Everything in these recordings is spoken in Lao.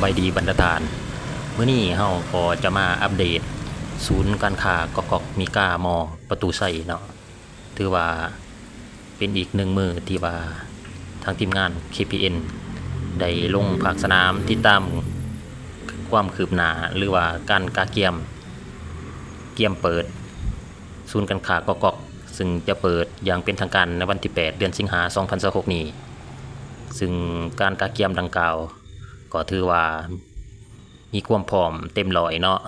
ສະບາຍດີບັນດາທ່ານ, ມື້ນີ້ເຮົາກໍຈະມາອັບເດດສູນການຄ້າກອກກອກມີກາມໍປະຕູໄຊເນາະ. ຖືວ່າເປັນອີກໜຶ່ງມື້ທີ່ວ່າທາງທີມງານ ເຄ ພີ ເອັນ ໄດ້ລົງພາກສະໜາມຕິດຕາມຄວາມຄືບໜ້າ ຫຼືວ່າການກະກຽມ ກຽມເປີດສູນການຄ້າກອກກອກ ຊຶ່ງຈະເປີດຢ່າງເປັນທາງການໃນວັນທີແປດ ເດືອນສິງຫາ ສອງພັນຊາວຫົກນີ້, ຊຶ່ງການກະກຽມດັ່ງກ່າວກໍຖືວ່າມີຄວາມພ້ອມເຕັມຮ້ອຍເນາະ.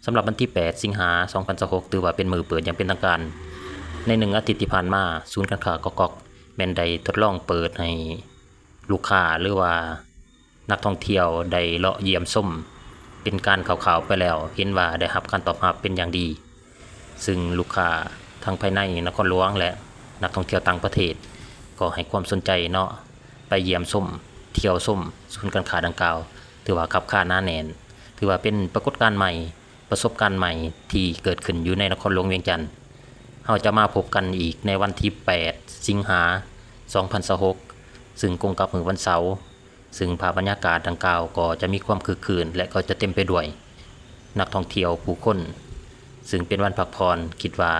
ສຳລັບວັນທີແປດ ສິງຫາ ສອງພັນຊາວຫົກ ຖືວ່າເປັນມື້ເປີດຢ່າງເປັນທາງການ. ໃນໜຶ່ງອາທິດທີ່ຜ່ານມາ, ສູນການຄ້າກອກກອກແມ່ນໄດ້ທົດລອງເປີດໃຫ້ລູກຄ້າ ຫຼືວ່ານັກທ່ອງທ່ຽວໄດ້ເລາະຢ້ຽມຊົມເປັນການຄ່າວໆໄປແລ້ວ, ເຫັນວ່າໄດ້ຮັບການຕອບຮັບເປັນຢ່າງດີ, ຊຶ່ງລູກຄ້າທັງພາຍໃນນະຄອນຫຼວງ ແລະ ນັກທ່ອງທ່ຽວຕ່າງປະເທດກໍໃຫ້ຄວາມສົນໃຈເນາະ ໄປຢ້ຽມຊົມ, ທ່ຽວຊົມສູນການຄ້າດັ່ງກ່າວ. ຖືວ່າຄັບຄາໜາແໜ້ນ, ຖືວ່າເປັນປາກົດການໃໝ່, ປະສົບການໃໝ່ທີ່ເກີດຂຶ້ນຢູ່ໃນນະຄອນຫຼວງວຽງຈັນ. ເຮົາຈະມາພົບກັນອີກໃນວັນທີແປດ ສິງຫາ ສອງພັນຊາວຫົກ ຊຶ່ງກົງກັບມື້ວັນເສົາ, ຊຶ່ງພາບບັນຍາກາດດັ່ງກ່າວກໍຈະມີຄວາມຄຶກຄື້ນ ແລະ ກໍຈະເຕັມໄປດ້ວຍນັກທ່ອງທ່ຽວຜູ້ຄົນ, ຊຶ່ງເປັນວັນພັກຜ່ອນ. ຄິດວ່າ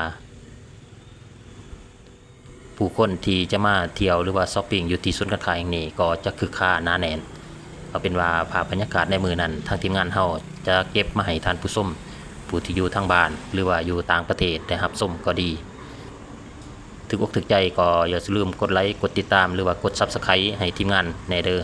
ຜູ້ຄົນທີ່ຈະມາທ່ຽວ ຫຼືວ່າຊັອບປິງຢູ່ທີ່ສູນການຄ້າແຫ່ງນີ້ກໍຈະຄຶກຄາໜາແໜ້ນ. ເອົາເປັນວ່າພາບບັນຍາກາດໃນມື້ນັ້ນ ທາງທີມງານເຮົາຈະເກັບມາໃຫ້ທ່ານຜູ້ຊົມ ຜູ້ທີ່ຢູ່ທາງບ້ານ ຫຼືວ່າຢູ່ຕ່າງປະເທດໄດ້ຮັບຊົມກໍດີ. ຖືກອົກຖືກໃຈກໍຢ່າລືມກົດໄລ, ກົດຕິດຕາມ ຫຼືວ່າກົດ Subscribe ໃຫ້ທີມງານແດ່ເດີ້.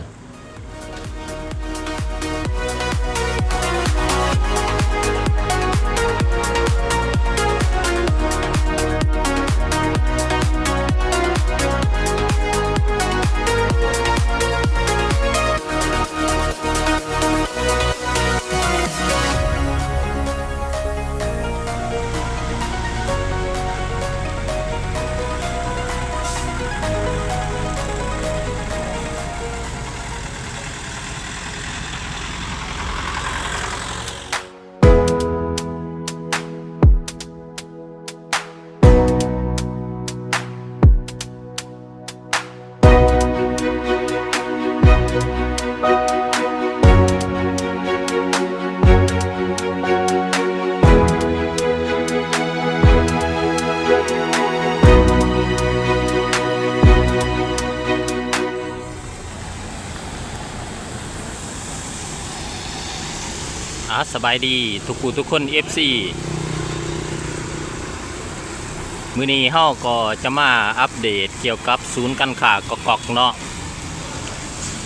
ອາ ສະບາຍດີທຸກຜູ້ທຸກຄົນ ເອັຟຊີ. ມື້ນີ້ເຮົາກໍຈະມາອັບເດດກ່ຽວກັບສູນການຄ້າກອກກອກເນາະ.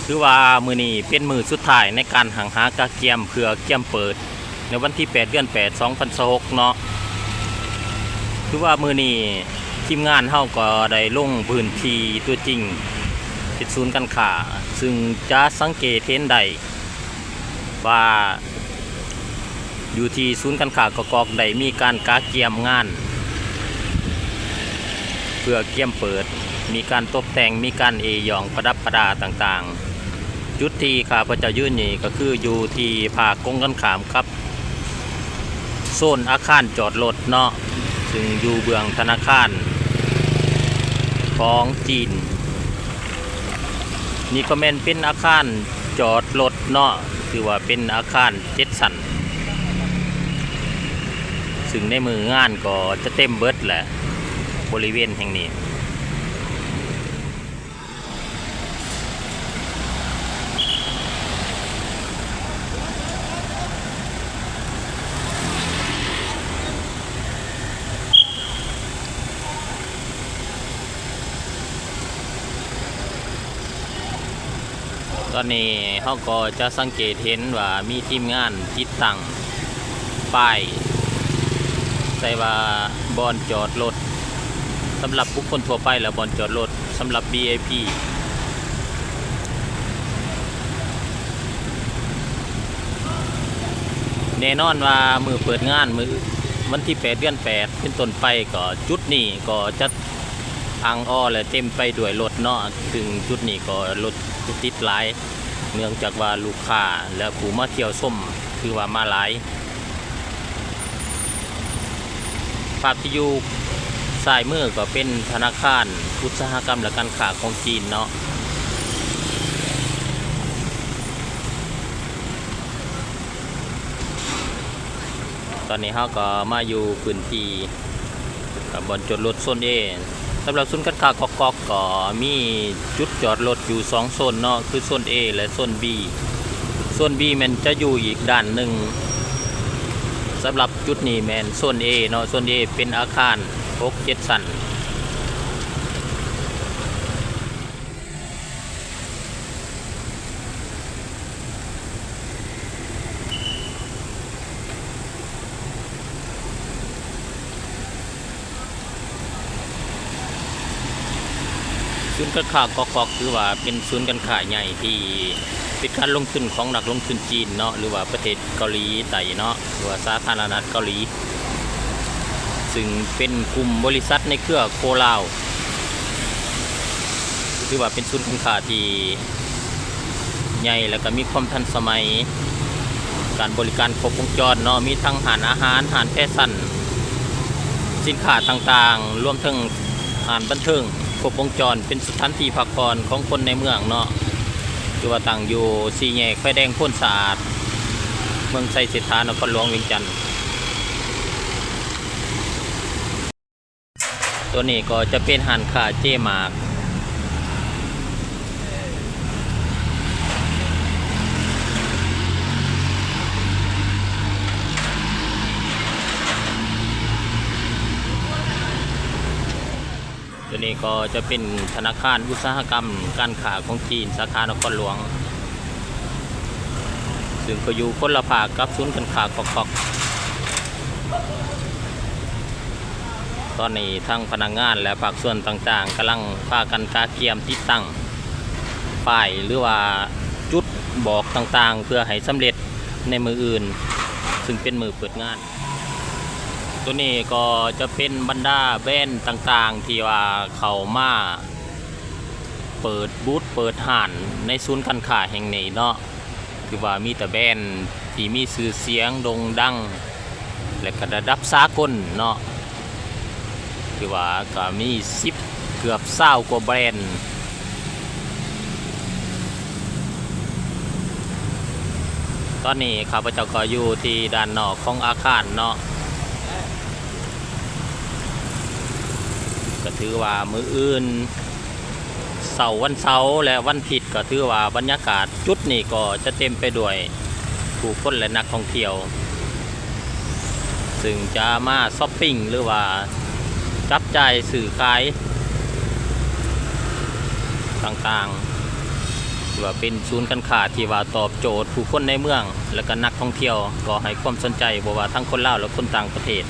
ຖືວ່າມື້ນີ້ເປັນມື້ສຸດທ້າຍໃນການຫ້າງຫາກະກຽມເພື່ອກຽມເປີດໃນວັນທີແປດ ເດືອນແປດ ສອງພັນຊາວຫົກເນາະ. ຖືວ່າມື້ນີ້ທີມງານເຮົາກໍໄດ້ລົງພື້ນທີ່ຕົວຈິງເຮັດສູນການຄ້າ, ຊຶ່ງຈະສັງເກດເຫັນໄດ້ ວ່າຢູ່ທີ່ສູນການຄ້າກອກກອກໄດ້ມີການກະກຽມງານ ເພື່ອກຽມເປີດ, ມີການຕົບແຕ່ງ, ມີການເອ້ຢອງປະດັບປະດາຕ່າງໆ. ຈຸດທີ່ຂ້າພະເຈົ້າຢືນນີ້ກໍຄືຢູ່ທີ່ພາກກົງກັນຂ້າມກັບ ໂຊນອາຄານຈອດລົດເນາະ, ຊຶ່ງຢູ່ເບື້ອງທະນາຄານຂອງຈີນ. ນີ້ກໍແມ່ນເປັນອາຄານຈອດລົດເນາະ, ຖືວ່າເປັນອາຄານເຈັດຊັ້ນ, ຊຶ່ງໃນມື້ງານກໍຈະເຕັມເບິດແຫຼະ ບໍລິເວນແຫ່ງນີ້. ຕອນນີ້ເຮົາກໍຈະສັງເກດເຫັນວ່າມີທີມງານຕິດຕັ້ງປ້າຍໃສ່ວ່າບ່ອນຈອດລົດສຳລັບບຸກຄົນທົ່ວໄປ ແລະ ບ່ອນຈອດລົດ ສຳລັບ ວີໄອພີ ແນ່ນອນວ່າມື້ເປີດງານ ມື້ວັນທີແປດ ເດືອນແປດ ເປັນຕົ້ນໄປ ກໍຈຸດນີ້ກໍຈະອັ່ງອໍ ແລະ ເຕັມໄປດ້ວຍລົດເນາະ, ຊຶ່ງຈຸດນີ້ກໍລົດຈະຕິດຫຼາຍ ເນື່ອງຈາກວ່າລູກຄ້າ ແລະ ຜູ້ມາທ່ຽວຊົມຖືວ່າມາຫຼາຍ. ພາບທີ່ຢູ່ຊ້າຍມືກໍເປັນທະນາຄານອຸດສາຫະກຳ ແລະ ການຄ້າຂອງຈີນເນາະ. ຕອນນີ້ເຮົາກໍມາຢູ່ພື້ນທີ່ ອ່າ ບ່ອນຈອດລົດໂຊນ A. ສຳລັບສູນການຄ້າກອກກອກກໍມີຈຸດຈອດລົດຢູ່ສອງໂຊນເນາະ ຄືໂຊນ A ແລະ ໂຊນ B. ໂຊນ B ແມ່ນຈະຢູ່ອີກດ້ານໜຶ່ງ. ສຳລັບຈຸດນີ້ແມ່ນໂຊນ A ເນາະ, ໂຊນ A ເປັນອາຄານຫົກເຈັດຊັ້ນ. ສູນການຄ້າກອກກອກ ຖືວ່າເປັນສູນການຄ້າໃຫຍ່ທີ່ເປັນການລົງທຶນຂອງນັກລົງທຶນຈີນເນາະ ຫຼືວ່າປະເທດເກົາຫຼີໃຕ້ເນາະ ຫຼືວ່າສາທາລະນະລັດເກົາຫຼີ ຊຶ່ງເປັນກຸ່ມບໍລິສັດໃນເຄືອໂຄລາວ ຖືວ່າເປັນສູນການຄ້າທີ່ ໃຫຍ່ ແລ້ວກໍມີຄວາມທັນສະໄໝ, ການບໍລິການຄົບວົງຈອນເນາະ, ມີທັງຮ້ານອາຫານ, ຮ້ານແຟຊັນ, ສິນຄ້າຕ່າງໆ, ລວມເຖິງຮ້ານບັນເທີງຄົບວົງຈອນ, ເປັນສະຖານທີ່ພັກຜ່ອນຂອງຄົນໃນເມືອງເນາະ, ຖືວ່າຕັ້ງຢູ່ສີ່ແຍກໄຟແດງໂພນສະອາດ, ເມືອງໄຊເສດຖາ, ນະຄອນຫຼວງວຽງຈັນ. ຕົວນີ້ກໍຈະເປັນຮ້ານຄ້າເຈມາກ. ຕົວນີ້ກໍຈະເປັນທະນາຄານອຸດສາຫະກຳການຄ້າຂອງຈີນ ສາຂານະຄອນຫຼວງ. ຊຶ່ງກໍຢູ່ຄົນລະພາກກັບສູນການຄ້າກອກກອກ. ຕອນນີ້ທາງພະນັກງານ ແລະ ພາກສ່ວນຕ່າງໆ ກຳລັງພາກັນກະກຽມຕິດຕັ້ງປ້າຍ ຫຼືວ່າຈຸດບອກຕ່າງໆ ເພື່ອໃຫ້ສຳເລັດໃນມື້ອື່ນ ຊຶ່ງເປັນມື້ເປີດງານ. ຕົວນີ້ກໍຈະເປັນບັນດາແບຣນຕ່າງໆ ທີ່ວ່າເຂົ້າມາ ເປີດບູດເປີດຮ້ານໃນສູນການຄ້າແຫ່ງນີ້ເນາະ, ຖືວ່າມີແຕ່ແບຣນທີ່ມີຊື່ສຽງໂດ່ງດັງ ແລະ ກະລະດັບສາກົນເນາະ, ຖືວ່າກະມີສິບ ເກືອບຊາວກວ່າແບຣນ. ຕອນນີ້ຂ້າພະເຈົ້າກໍຢູ່ທີ່ດ້ານນອກຂອງອາຄານເນາະ, ກະຖືວ່າມື້ອື່ນ ເຊົ້າວັນເສົາ ແລະ ວັນທິດ ກໍຖືວ່າບັນຍາກາດຈຸດນີ້ກໍຈະເຕັມໄປດ້ວຍຜູ້ຄົນ ແລະ ນັກທ່ອງທ່ຽວ ຊຶ່ງຈະມາຊັອບປິງ ຫຼືວ່າຈັບຈ່າຍຊື້ຂາຍຕ່າງໆ, ຖືວ່າເປັນສູນການຄ້າທີ່ວ່າຕອບໂຈດຜູ້ຄົນໃນເມືອງ ແລະ ກໍນັກທ່ອງທ່ຽວກໍໃຫ້ຄວາມສົນໃຈ ບໍ່ວ່າທັງຄົນລາວ ແລະ ຄົນຕ່າງປະເທດ.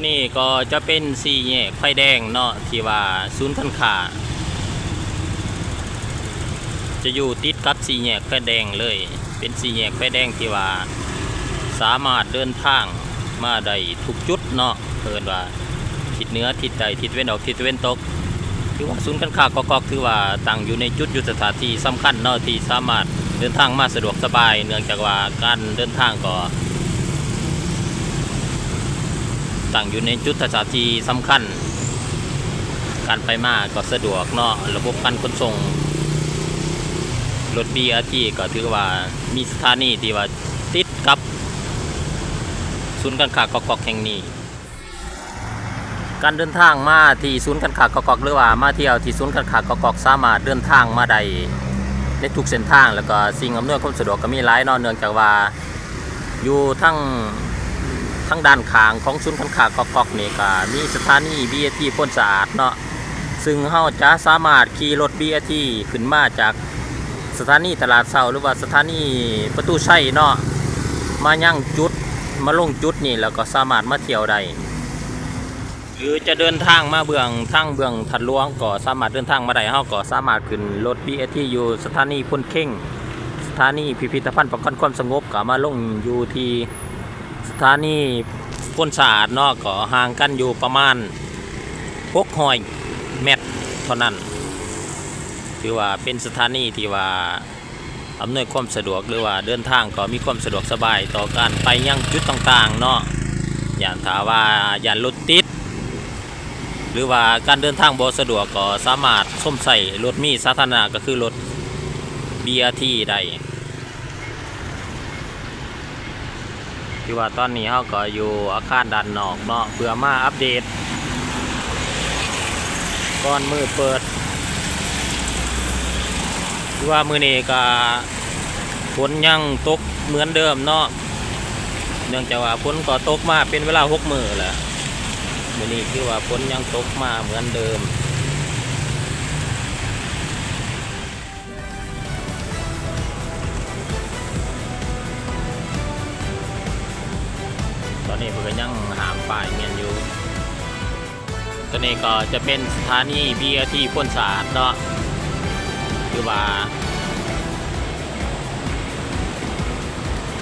ນີ້ກໍຈະເປັນສີ່ແຍກໄຟແດງເນາະ ທີ່ວ່າສູນການຄ້າຈະຢູ່ຕິດກັບສີ່ແຍກໄຟແດງເລີຍ, ເປັນສີ່ແຍກໄຟແດງທີ່ວ່າສາມາດເດີນທາງມາໄດ້ທຸກຈຸດເນາະ, ເອີ້ນວ່າທິດເໜືອ, ທິດໃຕ້, ທິດຕາເວັນອອກ, ທິດຕາເວັນຕົກ. ຖືວ່າສູນການຄ້າກອກກອກ ຖືວ່າຕັ້ງຢູ່ໃນຈຸດຍຸດທະສາດທີ່ສຳຄັນເນາະ ທີ່ສາມາດເດີນທາງມາສະດວກສະບາຍ ເນື່ອງຈາກວ່າການເດີນທາງກໍຕັ້ງຢູ່ໃນຈຸດທະສາດທີ່ສຳຄັນ, ການໄປມາກໍສະດວກເນາະ, ລະບົບການຂົນສົ່ງລົດ ບີ ອາ ທີ ກໍຖືວ່າມີສະຖານີທີ່ວ່າຕິດກັບສູນການຄ້າກອກກອກແຫ່ງນີ້. ການເດີນທາງມາທີ່ສູນການຄ້າກອກກອກ ຫຼືວ່າມາທ່ຽວທີ່ສູນການຄ້າກອກກອກ ສາມາດເດີນທາງມາໄດ້ໃນທຸກເສັ້ນທາງ ແລ້ວກໍສິ່ງອຳນວຍຄວາມສະດວກກໍມີຫຼາຍເນາະ, ເນື່ອງຈາກວ່າຢູ່ທາງ ທາງດ້ານຂ້າງຂອງສູນການຄ້າກອກກອກນີ້ ກໍມີສະຖານີ ບີ ອາ ທີ ໂພນສະອາດເນາະ, ຊຶ່ງເຮົາຈະສາມາດຂີ່ລົດ ບີ ອາ ທີ ຂຶ້ນມາຈາກ ສະຖານີຕະຫຼາດເຊົ້າ ຫຼືວ່າສະຖານີປະຕູໄຊເນາະ, ມາຍັງຈຸດ ມາລົງຈຸດນີ້ ແລ້ວກໍສາມາດມາທ່ຽວໄດ້ ຫຼືຈະເດີນທາງມາເບື້ອງ ທາງເບື້ອງທາດຫຼວງກໍສາມາດເດີນທາງມາໄດ້. ເຮົາກໍສາມາດຂຶ້ນລົດ ບີ ອາ ທີ ຢູ່ສະຖານີໂພນເຄັງ, ສະຖານີພິພິດທະພັນປ້ອງກັນຄວາມສະຫງົບ ກໍມາລົງຢູ່ທີ່ ສະຖານີໂພນສະອາດເນາະ, ກໍຫ່າງກັນຢູ່ປະມານຫົກຮ້ອຍແມັດເທົ່ານັ້ນ. ຖືວ່າເປັນສະຖານີທີ່ວ່າອຳນວຍຄວາມສະດວກ ຫຼືວ່າເດີນທາງກໍມີຄວາມສະດວກສະບາຍຕໍ່ການໄປຍັງຈຸດຕ່າງໆເນາະ. ຢ້ານ ຖ້າວ່າຢ້ານລົດຕິດ ຫຼືວ່າການເດີນທາງບໍ່ສະດວກ ກໍສາມາດຊົມໃຊ້ລົດມີສາທາລະນະ ກໍຄືລົດ ບີ ອາ ທີ ໄດ້. ຄືວ່າຕອນນີ້ເຮົາກໍຢູ່ອາຄານດ້ານນອກເນາະ ເພື່ອມາອັບເດດກ່ອນມື້ເປີດ. ຄືວ່າມື້ນີ້ກໍຝົນຍັງຕົກເໝືອນເດີມເນາະ ເນື່ອງຈາກວ່າຝົນກໍຕົກມາເປັນເວລາຫົກມື້ແລ້ວ. ມື້ນີ້ຄືວ່າຝົນຍັງຕົກມາເໝືອນເດີມ. ຕອນນີ້ເພິ່ນກໍຍັງຫ້າມປ້າຍແມ່ນຢູ່. ຕົວນີ້ກໍຈະເປັນສະຖານີ ບີ ອາ ທີ ໂພນສະອາດເນາະ ຄືວ່າ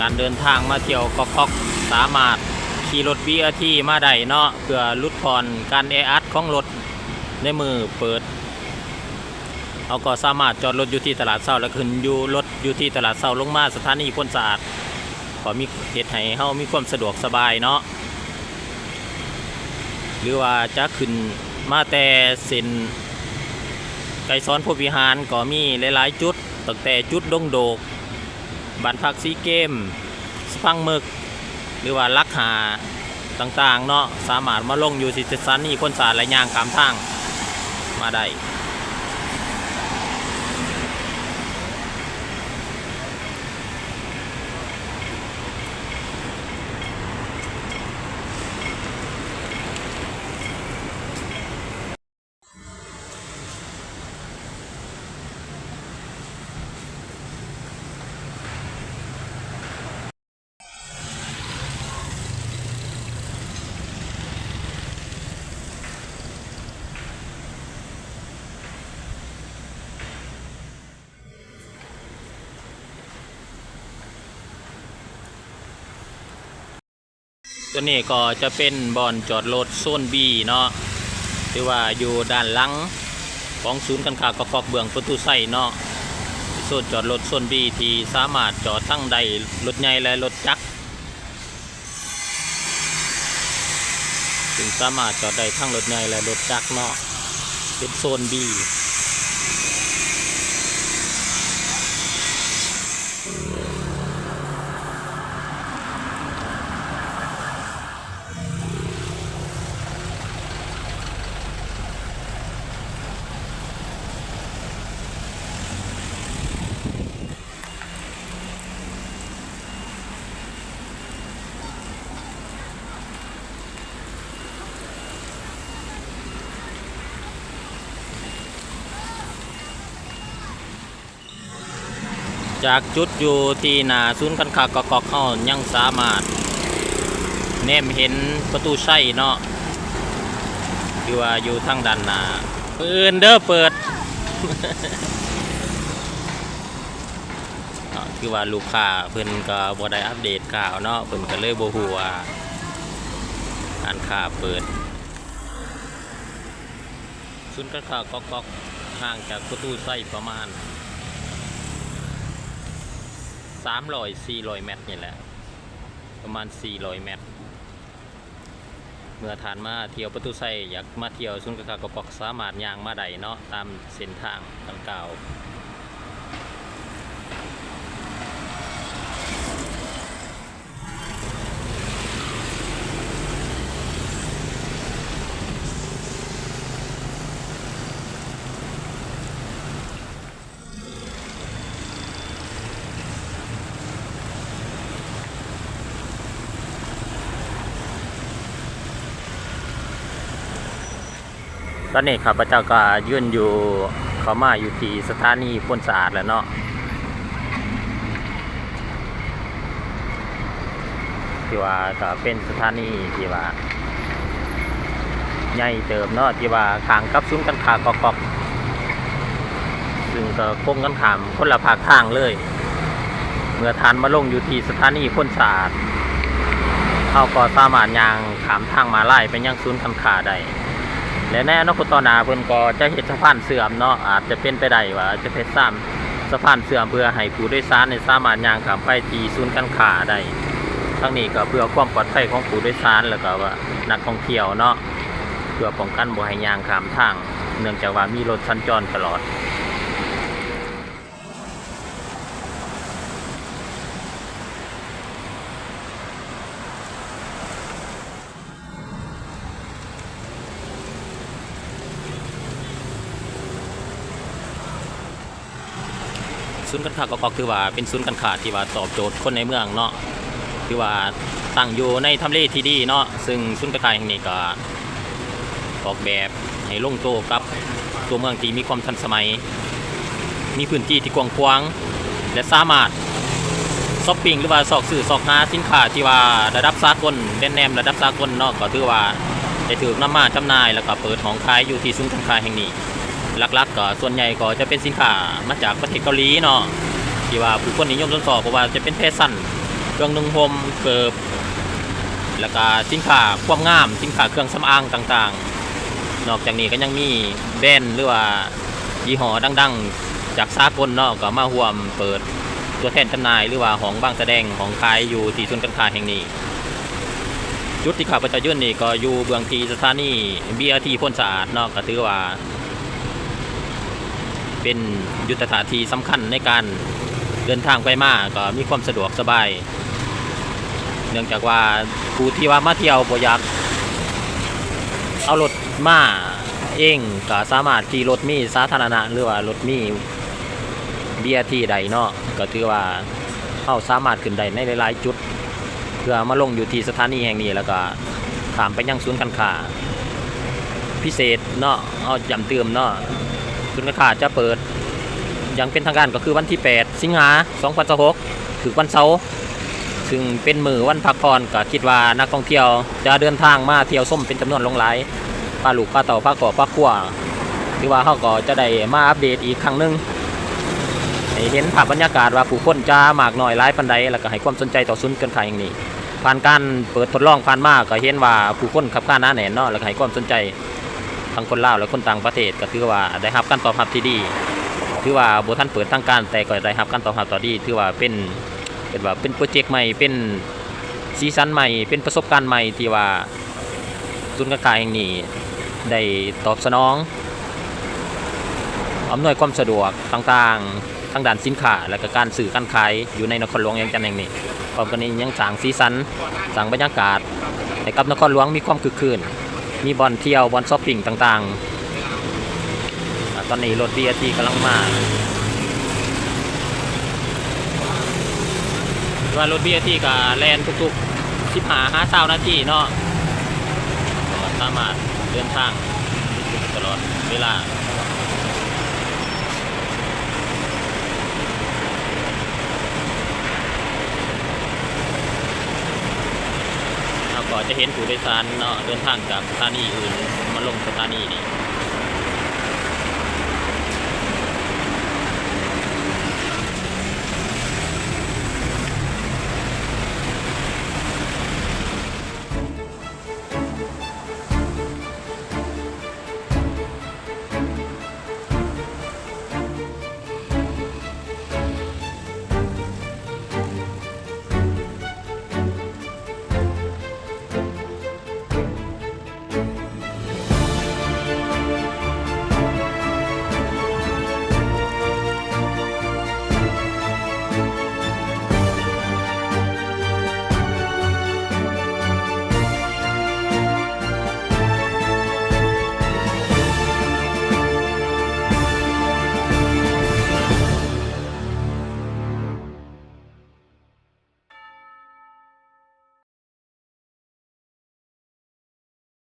ການເດີນທາງມາທ່ຽວກອກໆ ສາມາດຂີ່ລົດ ບີ ອາ ທີ ມາໄດ້ເນາະ ເພື່ອຫຼຸດຜ່ອນການແອອັດຂອງລົດໃນມື້ເປີດ. ເຮົາກໍສາມາດຈອດລົດຢູ່ທີ່ຕະຫຼາດເຊົ້າ ແລ້ວຂຶ້ນຢູ່ລົດຢູ່ທີ່ຕະຫຼາດເຊົ້າ ລົງມາສະຖານີໂພນສະອາດ ກໍມີ ເຮັດໃຫ້ເຮົາມີຄວາມສະດວກສະບາຍເນາະ. ຫຼືວ່າຈະຂຶ້ນມາແຕ່ເສັ້ນໄກສອນພົມວິຫານ ກໍມີຫຼາຍໆຈຸດ ຕັ້ງແຕ່ຈຸດດົງໂດກ, ບ້ານພັກຊີເກມ, ສະພັງເມິກ ຫຼືວ່າຫຼັກຫ້າຕ່າງໆເນາະ ສາມາດມາລົງຢູ່ທີ່ສະຖານີໂພນສະອາດ ແລະ ຍ່າງຂ້າມທາງມາໄດ້. ຕົວນີ້ກໍຈະເປັນບ່ອນຈອດລົດໂຊນ ບີ ເນາະ ຖືວ່າຢູ່ດ້ານຫຼັງຂອງສູນການຄ້າກອກໆ ເບື້ອງປະຕູໄຊເນາະ. ເປັນໂຊນຈອດລົດໂຊນ ບີ ທີ່ສາມາດຈອດທັງໄດ້ລົດໃຫຍ່ ແລະ ລົດຈັກ ຊຶ່ງສາມາດຈອດໄດ້ທັງລົດໃຫຍ່ ແລະ ລົດຈັກເນາະ ເປັນໂຊນ ບີ. ຈາກຈຸດຢູ່ທີ່ໜ້າສູນການຄ້າກອກໆ ເຮົາຍັງສາມາດແນມເຫັນປະຕູໄຊເນາະ ທີ່ວ່າຢູ່ທາງດ້ານໜ້າ. ມື້ອື່ນເດີເປີດ ເນາະ ຄືວ່າລູກຄ້າເພິ່ນກໍບໍ່ໄດ້ອັບເດດຂ່າວເນາະ ເພິ່ນກໍເລີຍບໍ່ຮູ້ວ່າຮ້ານຄ້າເປີດ. ສູນການຄ້າກອກໆ ຫ່າງຈາກປະຕູໄຊປະມານສາມຮ້ອຍ ສີ່ຮ້ອຍແມັດນີ້ແຫຼະ ປະມານສີ່ຮ້ອຍແມັດ. ເມື່ອທ່ານມາທ່ຽວປະຕູໄຊ ຢາກມາທ່ຽວສູນການຄ້າກອກໆ ສາມາດຍ່າງມາໄດ້ເນາະ ຕາມເສັ້ນທາງດັ່ງກ່າວ. ຕອນນີ້ຂ້າພະເຈົ້າກໍຢືນຢູ່ ເຂົ້າມາຢູ່ທີ່ສະຖານີໂພນສະອາດແລ້ວເນາະ ທີ່ວ່າກໍເປັນສະຖານີທີ່ວ່າໃຫຍ່ເຕີບເນາະ ທີ່ວ່າຂ້າງກັບສູນການຄ້າກອກໆ ຊຶ່ງກໍກົງກັນຂ້າມຄົນລະພາກທາງເລີຍ. ເມື່ອທ່ານມາລົງຢູ່ທີ່ສະຖານີໂພນສະອາດ ເຮົາກໍສາມາດຍ່າງຂ້າມທາງມ້າລາຍໄປຍັງສູນການຄ້າໄດ້ ແລະ ໃນອະນາຄົດຕໍ່ໜ້າເພິ່ນກໍຈະເຮັດສະພານເຊື່ອມເນາະ ອາດຈະເປັນໄປໄດ້ວ່າຈະເຮັດສາມ ສະພານເຊື່ອມເພື່ອໃຫ້ຜູ້ໂດຍສານນີ້ສາມາດຍ່າງຂ້າມໄປທີ່ສູນການຄ້າໄດ້. ທັງນີ້ກໍເພື່ອຄວາມປອດໄພຂອງຜູ້ໂດຍສານ ແລ້ວກໍວ່ານັກທ່ອງທ່ຽວເນາະ ເພື່ອປ້ອງກັນບໍ່ໃຫ້ຍ່າງຂ້າມທາງ ເນື່ອງຈາກວ່າມີລົດສັນຈອນຕະຫຼອດ. ສູນການຄ້າກອກກອກ ຖືວ່າເປັນສູນການຄ້າທີ່ວ່າຕອບໂຈດຄົນໃນເມືອງເນາະ, ຖືວ່າຕັ້ງຢູ່ໃນທຳເລທີ່ດີເນາະ, ຊຶ່ງສູນການຄ້າແຫ່ງນີ້ກໍອອກແບບໃຫ້ລົງໂຕກັບຕົວເມືອງທີ່ມີຄວາມທັນສະໄໝ, ມີພື້ນທີ່ທີ່ກວ້າງຂວາງ ແລະ ສາມາດຊັອບປິງ ຫຼືວ່າຊອກຊື້ຊອກຫາສິນຄ້າທີ່ວ່າລະດັບສາກົນ, ແບຣນເນມລະດັບສາກົນເນາະ, ກໍຖືວ່າໄດ້ຖືກນຳມາຈຳໜ່າຍ ແລ້ວກໍເປີດຫ້ອງຂາຍຢູ່ທີ່ສູນການຄ້າແຫ່ງນີ້. ຫຼັກໆກໍສ່ວນໃຫຍ່ກໍຈະເປັນສິນຄ້າມາຈາກປະເທດເກົາຫຼີເນາະ ທີ່ວ່າຜູ້ຄົນນິຍົມຊົມຊອບ, ບໍ່ວ່າຈະເປັນແຟຊັນ, ເຄື່ອງນຸ່ງຫົ່ມ, ເກີບ, ແລ້ວກະສິນຄ້າຄວາມງາມ, ສິນຄ້າເຄື່ອງສຳອາງຕ່າງໆ. ນອກຈາກນີ້ກໍຍັງມີແບຣນ ຫຼືວ່າຍີ່ຫໍ້ດັງໆຈາກສາກົນເນາະ ກໍມາຮ່ວມເປີດຕົວແທນຈຳໜ່າຍ ຫຼືວ່າຫ້ອງວາງສະແດງ, ຫ້ອງຂາຍຢູ່ທີ່ສູນການຄ້າແຫ່ງນີ້. ຈຸດທີ່ຂ້າພະເຈົ້າຢືນນີ້ກໍຢູ່ເບື້ອງທີ່ສະຖານີ ບີ ອາ ທີ ໂພນສະອາດເນາະ, ກໍຖືວ່າເປັນຍຸດທະສາດທີ່ສຳຄັນໃນການເດີນທາງໄປມາ, ກໍມີຄວາມສະດວກສະບາຍ ເນື່ອງຈາກວ່າຜູ້ທີ່ວ່າມາທ່ຽວບໍ່ຢາກເອົາລົດມາເອງ ກໍສາມາດຂີ່ລົດມີສາທາລະນະ ຫຼືວ່າລົດມີ ບີ ອາ ທີ ໄດ້ເນາະ, ກໍຖືວ່າເຮົາສາມາດຂຶ້ນໄດ້ໃນຫຼາຍໆຈຸດ ເພື່ອມາລົງຢູ່ທີ່ສະຖານີແຫ່ງນີ້ ແລ້ວກໍຂ້າມໄປຍັງສູນການຄ້າພິເສດເນາະ. ເຮົາຢ້ຳເຕີມເນາະ, ສູນການຄ້າຈະເປີດຢ່າງເປັນທາງການກໍຄືວັນທີແປດ ສິງຫາ ສອງພັນຊາວຫົກ ຖືກວັນເສົາ, ຊຶ່ງເປັນມື້ວັນພັກຜ່ອນ, ກໍຄິດວ່ານັກທ່ອງທ່ຽວຈະເດີນທາງມາທ່ຽວຊົມເປັນຈຳນວນຫຼວງຫຼາຍ, ພາລູກພາເຕົ້າ ພາຄອບພາຄົວ. ຖືວ່າເຮົາກໍຈະໄດ້ມາອັບເດດອີກຄັ້ງໜຶ່ງ ໃຫ້ເຫັນພາບບັນຍາກາດວ່າຜູ້ຄົນຈະມາກນ້ອຍຫຼາຍປານໃດ, ແລ້ວກໍໃຫ້ຄວາມສົນໃຈຕໍ່ສູນການຄ້າແຫ່ງນີ້. ຜ່ານການເປີດທົດລອງຜ່ານມາ ກໍເຫັນວ່າຜູ້ຄົນຄັບຄາໜາແໜ້ນເນາະ, ແລ້ວກໍໃຫ້ຄວາມສົນໃຈທັງຄົນລາວ ແລະ ຄົນຕ່າງປະເທດ, ກໍຖືວ່າໄດ້ຮັບການຕອບຮັບທີ່ດີ. ຖືວ່າບໍ່ທັນເປີດທາງການ ແຕ່ກໍໄດ້ຮັບການຕອບຮັບທີ່ດີ, ຖືວ່າເປັນ ເປັນວ່າເປັນໂປຣເຈັກໃໝ່, ເປັນສີສັນໃໝ່, ເປັນປະສົບການໃໝ່ທີ່ວ່າ ສູນການຄ້າແຫ່ງນີ້ໄດ້ຕອບສະໜອງ ອຳນວຍຄວາມສະດວກຕ່າງໆ ທາງດ້ານສິນຄ້າ ແລະ ກະການຊື້ການຂາຍຢູ່ໃນນະຄອນຫຼວງວຽງຈັນແຫ່ງນີ້. ພ້ອມກັນນີ້ຍັງສ້າງສີສັນ, ສ້າງບັນຍາກາດໃຫ້ກັບນະຄອນຫຼວງມີຄວາມຄຶກຄື້ນ, ມີບ່ອນທ່ຽວ, ບ່ອນຊັອບປິງຕ່າງໆ. ອາ ຕອນນີ້ລົດ ບີ ອາ ທີ ກຳລັງມາ. ວ່າລົດ ບີ ອາ ທີ ກະແລ່ນທຸກໆສິບຫ້າຫາຊາວນາທີເນາະ, ກໍສາມາດເດີນທາງໄດ້ຕະຫຼອດເວລາ. ເຮົາກໍຈະເຫັນຜູ້ໂດຍສານເນາະ ເດີນທາງຈາກສະຖານີອື່ນມາລົງສະຖານີນີ້.